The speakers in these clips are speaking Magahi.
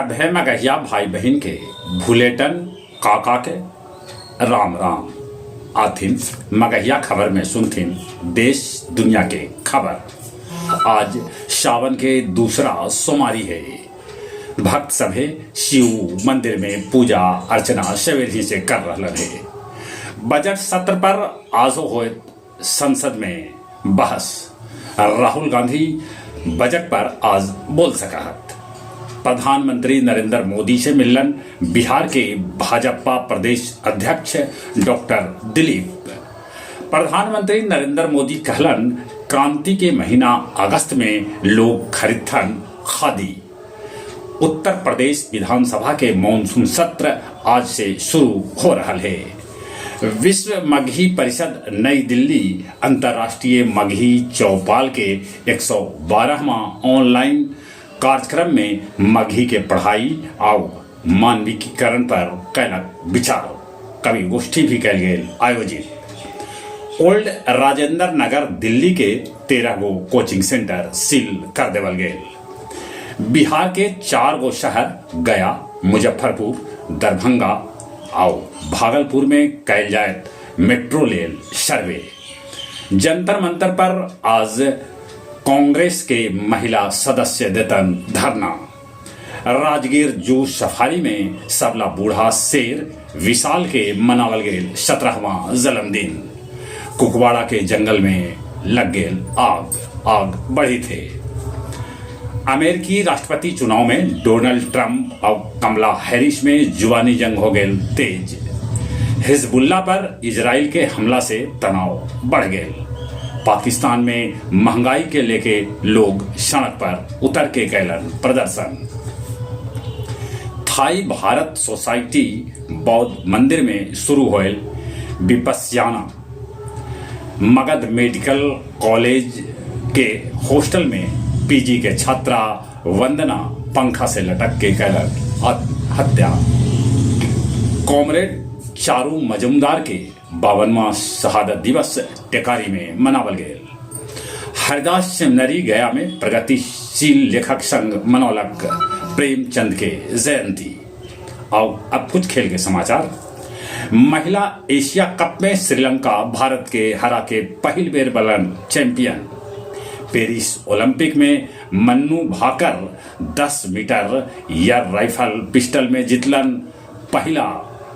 सभे मगहिया भाई बहिन के भुलेटन काका के राम राम। आथिन मगहिया खबर में सुनथिन देश दुनिया के खबर। आज सावन के दूसरा सोमारी है। भक्त सभे शिव मंदिर में पूजा अर्चना सवेर ही से कर रहलन हे। बजट सत्र पर आजो होयत संसद में बहस। राहुल गांधी बजट पर आज बोल सकहत। प्रधानमंत्री नरेंद्र मोदी से मिलन बिहार के भाजपा प्रदेश अध्यक्ष डॉक्टर दिलीप। प्रधानमंत्री नरेंद्र मोदी कहलन, क्रांति के महीना अगस्त में लोग खरीदथन खादी। उत्तर प्रदेश विधानसभा के मानसून सत्र आज से शुरू हो रहा है। विश्व मगही परिषद नई दिल्ली अंतर्राष्ट्रीय मगही चौपाल के 112वां ऑनलाइन कार्यक्रम में मगही के पढ़ाई आउ मानवीकीकरण पर कैलक विचार। कवि गोष्ठी भी कैल गेल आयोजित। ओल्ड राजेंद्र नगर दिल्ली के 13 गो कोचिंग सेंटर सील कर देवल गेल। बिहार के 4 गो शहर गया, मुजफ्फरपुर, दरभंगा आउ भागलपुर में कैल जायत metro rail survey. Jantar Mantar पर आज कांग्रेस के महिला सदस्य देतन धरना। राजगीर जू सफारी में सबला बूढ़ा शेर विशाल के मनावल गेल 17वां जन्मदिन। कुकवाड़ा के जंगल में लग गेल आग, आग बढ़ी थे। अमेरिकी राष्ट्रपति चुनाव में डोनाल्ड ट्रंप और कमला हैरिस में जुबानी जंग हो गेल तेज। हिजबुल्ला पर इजराइल के हमला से तनाव बढ़ गेल। पाकिस्तान में महंगाई के लेके लोग सड़क पर उतर के कैलन प्रदर्शन। थाई भारत सोसाइटी बौद्ध मंदिर में शुरू होयल विपश्यना। मगध मेडिकल कॉलेज के हॉस्टल में पीजी के छात्रा वंदना पंखा से लटक के कैलन आत्महत्या। कॉमरेड चारू मजुमदार के 52वां शहादत दिवस टेकारी में मनावल गेल। हरिदास सेमिनरी गया में प्रगतिशील लेखक संघ मनौलक प्रेमचंद के जयंती। और अब कुछ खेल के समाचार। महिला एशिया कप में श्रीलंका भारत के हरा के पहिल बेर बनल चैंपियन। पेरिस ओलंपिक में Manu Bhaker 10 metre air rifle pistol में जीतलन पहला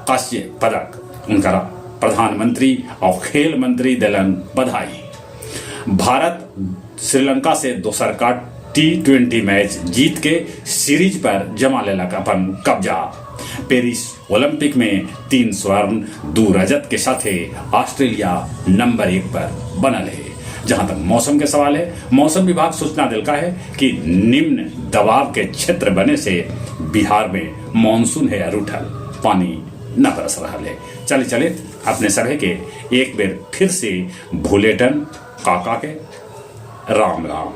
कांस्य पदक। उनका प्रधानमंत्री और खेल मंत्री दिलन बधाई। भारत श्रीलंका से दोसर का टी20 मैच जीत के सीरीज पर जमा लेलक अपन कब्जा। पेरिस ओलंपिक में 3 स्वर्ण 2 रजत के साथे ऑस्ट्रेलिया नंबर 1 पर बनल है। जहां तक मौसम के सवाल है, मौसम विभाग सूचना दिलका है कि निम्न दबाव के क्षेत्र बने से बिहार में मानसून है रूठल, पानी न बरस रहा है। चले चले अपने सभी के एक बेर फिर से भुलेटन काका के राम राम।